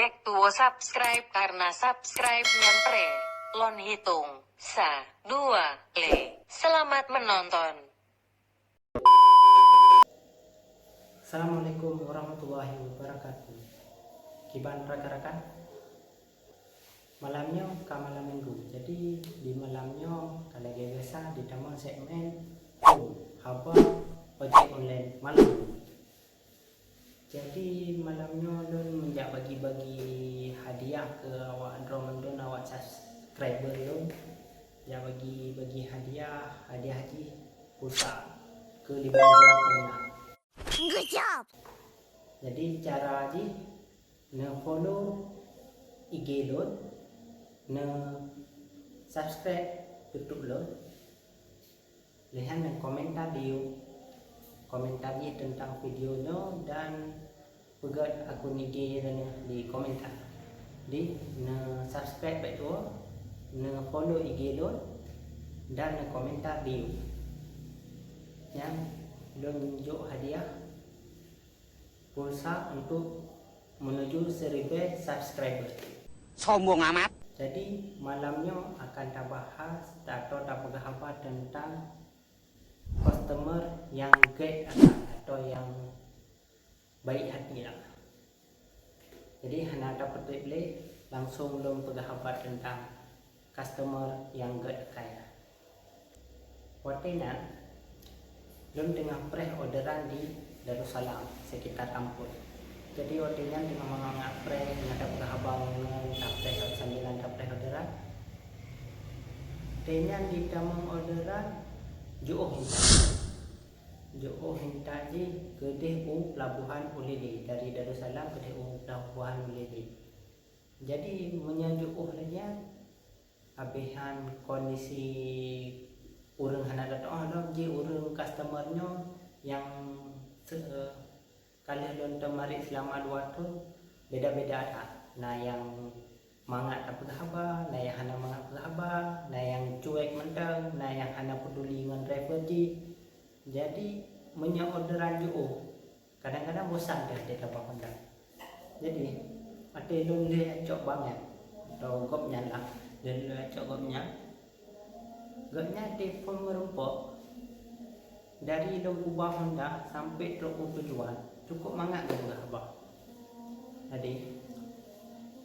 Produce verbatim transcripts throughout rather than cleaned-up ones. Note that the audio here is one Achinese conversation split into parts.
Tuwo subscribe karena subscribe nyan pre. Lôn hitong. Sa, dua, lé. Selamat menonton. Assalamualaikum warahmatullahi wabarakatuh. Kiban rakan-rakan? Malam nyoe ka malam minggu. Jadi di malam nyoe ka lagèe biasa di tamong segmen haba ojek online malam minggu. Jadi malam nyoe lôn meujak bagi-bagi hadiah keu awak droe mandum awak subscriber lôn. Jak bagi-bagi hadiah, hadiah jih pulsa keu limong droe pemenang. Good job. Jadi cara jih, neu-follow I G lôn, neu-subscribe YouTube lôn, lheuh nyan neukomentar di, komentar jih teuntang video nyoe dan peugèt akun I G droeneuh di komentar. Di neu-subscribe bèk tuwo, neu-follow I G lôn dan neukomentar di. Nyan lôn jok hadiah pulsa untuk menuju seribu subscriber. Sombong amat. Jadi malam nyoe akan tabahas atau tapeugah haba teuntang customer nyang gèt atau nyang baik hati lah. Jadi hana tapeutrép lé, langsung lôn peugah haba teuntang customer nyang gèt akai. Watèe nyan lôn teungoh preh orderan di Darussalam, sekitar Tampon. Jadi watèe nyan teungoh mangat-mangat preh, nyan tapeugah haba ngon tapreh sambilan tapreh orderan. Watèe nyan di tamong orderan, jiôh intat. Jiôh intat jih keudéh u pelabuhan Ulili, dari Darussalam keudéh u pelabuhan Ulili. Jadi meunyoe jiôh lagèe nyan, abéh han kondisi ureueng hana tatu'oh lom jih, ureueng customer nyoe nyang se-, ka lheueh lôn teumarit seulama dua thôn, beda-beda that. Na nyang mangat tapeugah haba, na nyang hana mangat peugah haba, na nyang cuek mantong, na nyang hana peuduli ngon driver jih. Jadi meunyoe orderan jiôh, kadang-kadang bosan teuh watèe tabah Honda. Jadi watèe lôn lheueh cok bang nyan, atau gobnyan lah, lôn lheueh cok gobnyan, gobnyan telepon meurumpok, dari lôn peubah Honda sampai trok u tujuan, cukup mangat geupeugah haba. Jadi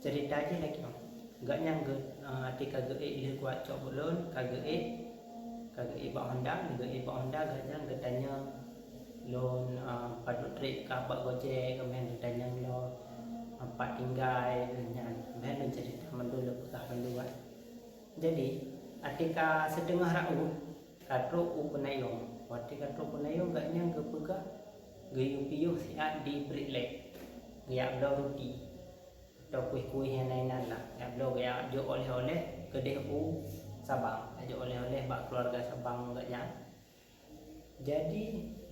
cerita jih lagèe nyoe. Gobnyan geu-, eh, watèe ka geuék lheueh kuat cok bak lôn, ka geuék, ka geuék bak Honda, geuék bak Honda, gobnyan geutanyong lôn, eh, padub trép ka bak Gojek, keumudian geutanyong lôn, eh, pat tinggai, nyan. Keumudian lôn cerita mandum, lôn peugah mandum kan. Jadi watèe ka siteungoh rot, ka trok u Peunayong. Watèe ka trok Peunayong, gobnyan geupeugah geuyue piôh siat di Brick Lane, geujak bloe ruti atau kuéh-kuéh nyang na inan lah. Geujak bloe, geujak jok oleh-oleh keudéh u Sabang, geujak jok oleh-oleh bak keuluwarga Sabang gobnyan. Jadi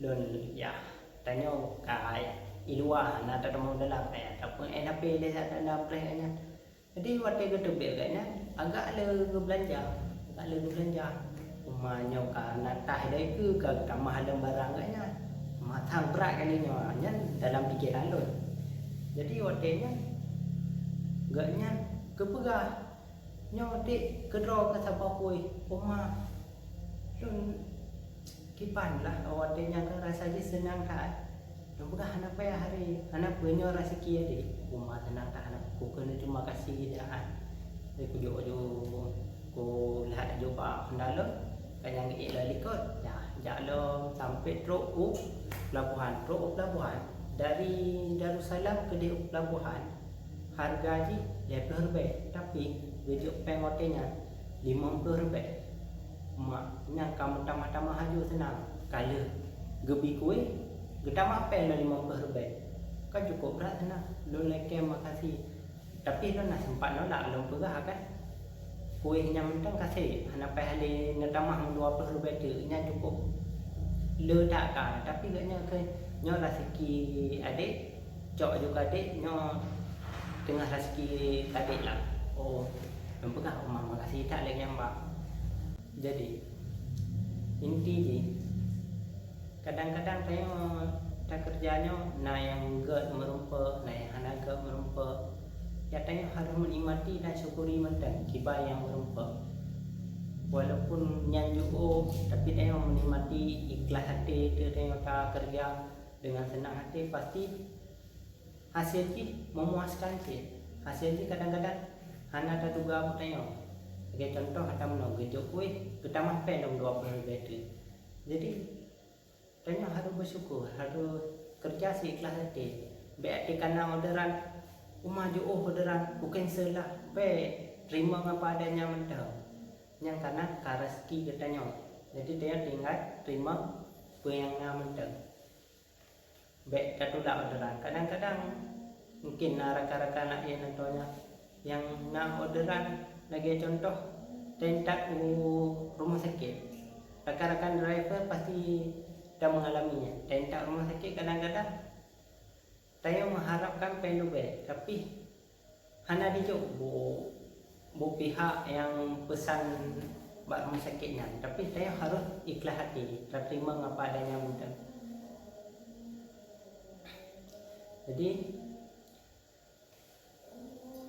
lôn, yah, tanyoe ka i luwa, hana tatamong dalam, ka yah tapeu'en H P lé saat na preh nyan. Jadi watèe geuteubiet gobnyan, agak le geubeulanja, agak le geubeulanja. Uma nyoe ka na tah dikeue, ka geutamah lom barang gobnyan. Mantong brat kali nyoe, nyan dalam pikeran lôn. Jadi watèe nyan gobnyan geupeugah, "Nyoe dek, keudroe keu saboh kuéh." Uma lôn kiban lah, watèe nyan kan rasa jih seunang that. Lôn peugah, "Hana payah, Ari, hana peue, nyoe raseuki adek." Uma seunang that, hana peue, kukheun terima kasih dah. Jadi kujok-jok, kulheueh jok bak Honda lôn, ka nyang geuék lom likot. Yah, jak lom sampai trok u pelabuhan, trok u pelabuhan. Dari Darussalam keudéh u pelabuhan, hareuga jih lhèe plôh ribèe, tapi geujok péng watèe nyan limong plôh ribèe. Mak, nyan ka meutamah-tamah laju seunang. Ka lheueh geubi kuéh, geutamah péng lom limong plôh ribèe. Kan cukup brat seunang. Lôn lakèe makasih. Tapi lôn na sempat nolak, lôn peugah kan, kuéh nyan mantong ka sép, hana payah lé neutamah meudua plôh ribèe teuk, nyan cukup le that ka. Tapi gobnyan kheun, "Nyoe raseuki adek, cok ju keu adek, nyoe teungoh raseuki keu adek lah." Oh, lôn peugah, "Oh, ma-, makasih that lé nyan, Bang." Jadi inti jih, kadang-kadang tanyoe takeureuja nyoe na nyang gèt meurumpok, na nyang hana gèt meurumpok. Ya, tanyoe harôh meunikmati dan syukuri mantong kiban nyang meurumpok. Walaupun nyan jiôh, tapi tanyoe meunikmati, ikhlaih até teuh tanyoe takeureuja deungon seunang até, pasti hasé jih meumuaskan cit. Hasé jih kadang-kadang hana taduga buet tanyoe. Lagée contoh, hana meunoe geujok kueh, geutamah péng lom dua ploh ribée teuh. Jadi, tanyoe harôh beusyukur, harôh keureuja siikhlaih até. Bék até kana orderan, uma jiôh orderan, ku cancel lah. Bék, teurimong apa adanya mantong. Nyang kana ka raseuki geutanyoe. Jadi, tanyoe tinggai teurimong peue nyang na mantong. Bék tatulak orderan. Kadang-kadang mungkin na rakan-rakan laén atau nyang na orderan, lagée contoh, taintat u rumoh sakét. Rakan-rakan driver pasti ka mengalami nyan. Taintat rumoh sakét kadang-kadang tanyoe meuharapkan péng leubeh, tapi hana dijok bu, bu pihak nyang peusan bak rumoh sakét nyan. Tapi tanyoe harôh ikhlaih até, tateurimong apa adanya mantong. Jadi,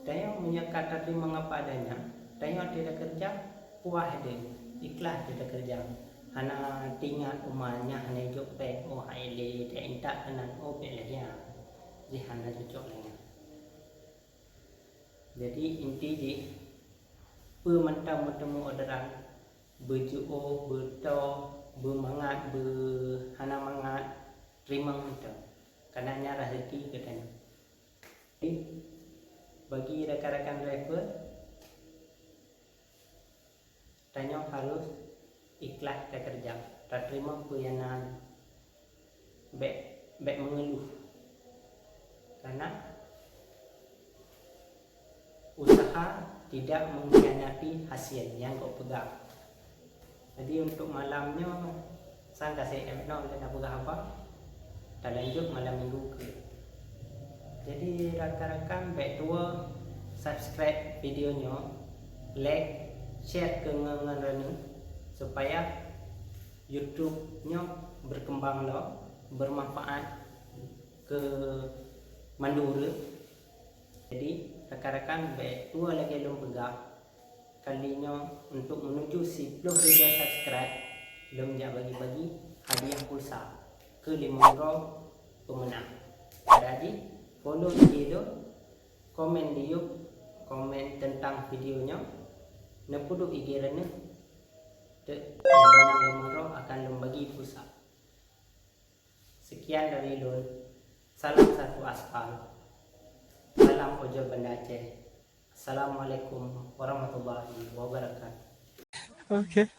tanyoe meunyoe ka tateurimong apa adanya, tanyoe até takeureuja puas deh, ikhlaih até takeureuja. Hana teuingat uma nyan hana jok péng, oh hai lé, taintat keunan, oh bék lagée nyan. Jih hana cocok lagée nyan. Jadi, inti jih, peue mantong meuteumé orderan, beujiôh, beutoe, beumangat, beuhana mangat, teurimong mantong. Karena nyan raseuki geutanyoe. Jadi, bagi rakan-rakan driver, tanyoe harôh ikhlaih takeureuja, tateurimong peue nyang na. Bék, bék meungeuluh. Karena usaha tidak mengkhianati hasil nyang geupeugah. Jadi, untuk malam nyoe, sang ka sép noe lé na peugah haba. Talanjut malam minggu keu. Jadi, rakan-rakan, bék tuwoe subscribe video nyoe, like, share keu ngon-ngon rayeuk, supaya YouTube nyoe berkembang lom, bermanfaat keu mandum ureuëng. Jadi, rakan-rakan, bék tuwoe lagée lôn peugah, kali nyoe untuk menuju siploh ribée subscribe, lôn jak bagi-bagi hadiah pulsa keu limong droe peumeunang. Pada jih, follow I G lôn, komen di YouTube, komen tentang video nyoe, neupeuduek I G droeneuh, teuk nyang meunang limong droe akan lôn bagi pulsa. Sekian dari lôn. Salam satu aspal. Salam ojol Banda Aceh. Assalamualaikum warahmatullahi wabarakatuh. Oke.